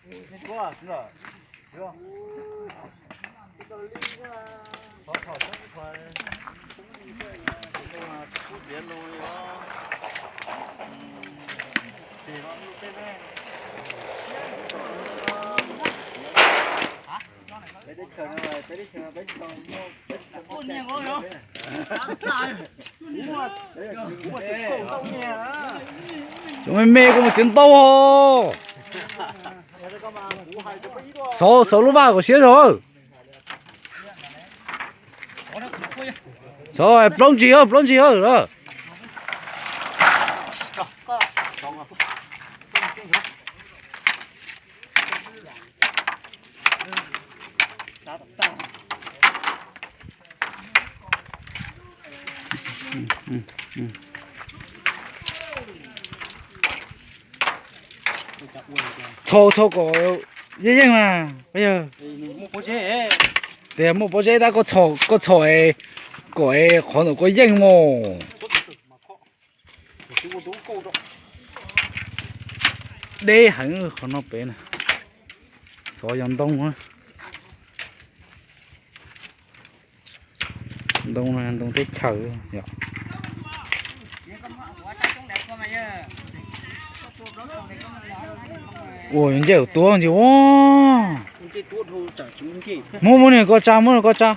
Cov me me koj mus txiav ntau. Xauv, xauv lub vaj kom siab zog. Xauv, plaub ntsis, plaub ntsis. Txhau, txhau kom yeej yeej mas. Tias muaj pob zeb tab koj txhau kom qhov ntawm koj yeej mos. Deb heev qhov no pem na. Xov yog ntoo, ntoo, ntoo teb chaws. Ua ncej tuab ntsis ua. Muab, muab nws ko tsa, muab nws ko tsa.